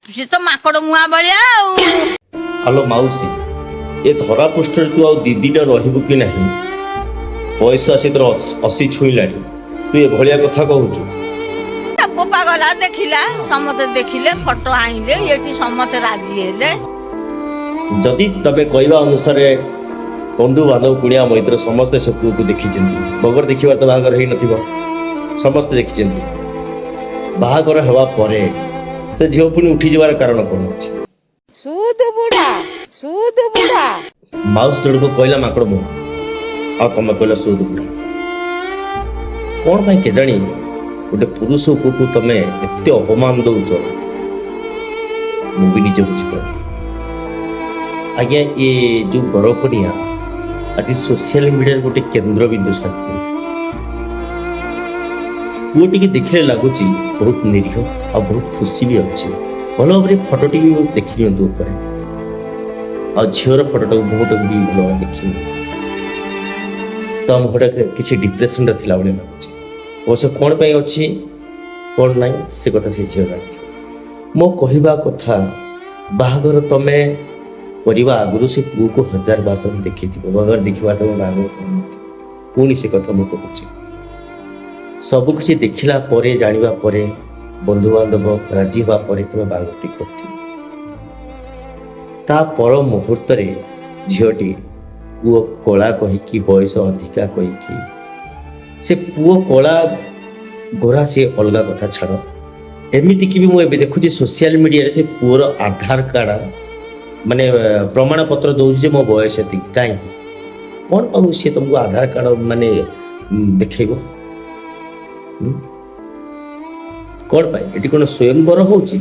ସେ ତ ମାଙ୍କଡ ମୁହାଁ ଭଳିଆ ଆଉ। ହ୍ୟାଲୋ ମାଉସୀ, ଏ ଧରା ପୃଷ୍ଠରେ ତୁ ଆଉ ଦିଦିଟା ରହିବୁ କି ନାହିଁ? ବୟସ ଆସି ତୋର 80 ଛୁଇଁଲାଣି, ତୁ ଏଭଳିଆ କଥା କହୁଛୁ। ତା ବୋପା ଗଲା, ଦେଖିଲା, ସମସ୍ତେ ଦେଖିଲେ, ଫଟୋ ଆଣିଲେ, ଏଠି ସମସ୍ତେ ରାଜି ହେଲେ। ଯଦି ତମେ କହିବା ଅନୁସାରେ ବନ୍ଧୁବାନ୍ଧବ, କୁଣିଆ ମୈତ୍ର ସମସ୍ତେ ସେ ପୁଅକୁ ଦେଖିଛନ୍ତି, ବଗର ଦେଖିବାର ତ ବାହାଘର ହେଇନଥିବ। ସମସ୍ତେ ଦେଖିଛନ୍ତି, ବାହାଘର ହେବା ପରେ ସେ ଝିଅ ପୁଣି ଉଠିଯିବାର କାରଣ କ'ଣ ଅଛି? ସୁଦୁ ବୁଢା, ସୁଦୁ ବୁଢା। ମାଉସୀ ଜଣକୁ କହିଲା ମାଙ୍କଡ଼ ମୁହଁ, ଆଉ ତମେ କହିଲ ସୁଦ ବୁଢ଼ା। କ'ଣ ପାଇଁ କେଜାଣି ଗୋଟେ ପୁରୁଷ ପୁଅକୁ ତମେ ଏତେ ଅପମାନ ଦଉଛ, ମୁଁ ବି ନିଜେ ବୁଝିପାରୁନି ଆଜ୍ଞା। ଏ ଯୋଉ ବରକନିଆ ଆଜି ସୋସିଆଲ ମିଡ଼ିଆରେ ଗୋଟେ କେନ୍ଦ୍ରବିନ୍ଦୁ ସାଜିଛନ୍ତି। ପୁଅ ଟିକେ ଦେଖିଲେ ଲାଗୁଛି ବହୁତ ନିରୀହ ଆଉ ବହୁତ ଖୁସି ବି ଅଛି। ଭଲ ଭାବରେ ଫଟୋଟି ବି ଦେଖି ନିଅନ୍ତୁ ଉପରେ, ଆଉ ଝିଅର ଫଟୋଟାକୁ, ମୁହଁଟାକୁ ବି ଭଲ ଭାବରେ ଦେଖିନି ତ ମୁହଁଟା କିଛି ଡିପ୍ରେସନରେ ଥିଲା ଭଳିଆ ଲାଗୁଛି। ଅବଶ୍ୟ କ'ଣ ପାଇଁ ଅଛି, କ'ଣ ନାହିଁ, ସେ କଥା ସେ ଝିଅ ଜାଣିଥିବ। ମୋ କହିବା କଥା, ବାହାଘର ତମେ କରିବା ଆଗରୁ ସେ ପୁଅକୁ ହଜାର ବାର ତମେ ଦେଖିଥିବ। ବାହାଘର ଦେଖିବାର ତମେ ବାହାଘର କରିନଥିବ। ପୁଣି ସେ କଥା ମୁଁ କହୁଛି, ସବୁକିଛି ଦେଖିଲା ପରେ, ଜାଣିବା ପରେ, ବନ୍ଧୁବାନ୍ଧବ ରାଜି ହେବା ପରେ ତମେ ବାହାଘରଟି କରିଥିବ। ତା ପର ମୁହୂର୍ତ୍ତରେ ଝିଅଟି ପୁଅ କଳା କହିକି, ବୟସ ଅଧିକା କହିକି, ସେ ପୁଅ କଳା ଗୋରା ସେ ଅଲଗା କଥା ଛାଡ଼, ଏମିତିକି ବି ମୁଁ ଏବେ ଦେଖୁଛି ସୋସିଆଲ ମିଡ଼ିଆରେ ସେ ପୁଅର ଆଧାର କାର୍ଡ଼ ମାନେ ପ୍ରମାଣପତ୍ର ଦେଉଛି ଯେ ମୋ ବୟସ ଏତିକି। କାହିଁକି, କ'ଣ ପାଉ ସିଏ ତୁମକୁ ଆଧାର କାର୍ଡ଼ ମାନେ ଦେଖେଇବ? ହୁଁ? କ'ଣ ପାଇଁ? ଏଠି କ'ଣ ସ୍ୱୟଂବର ହେଉଛି?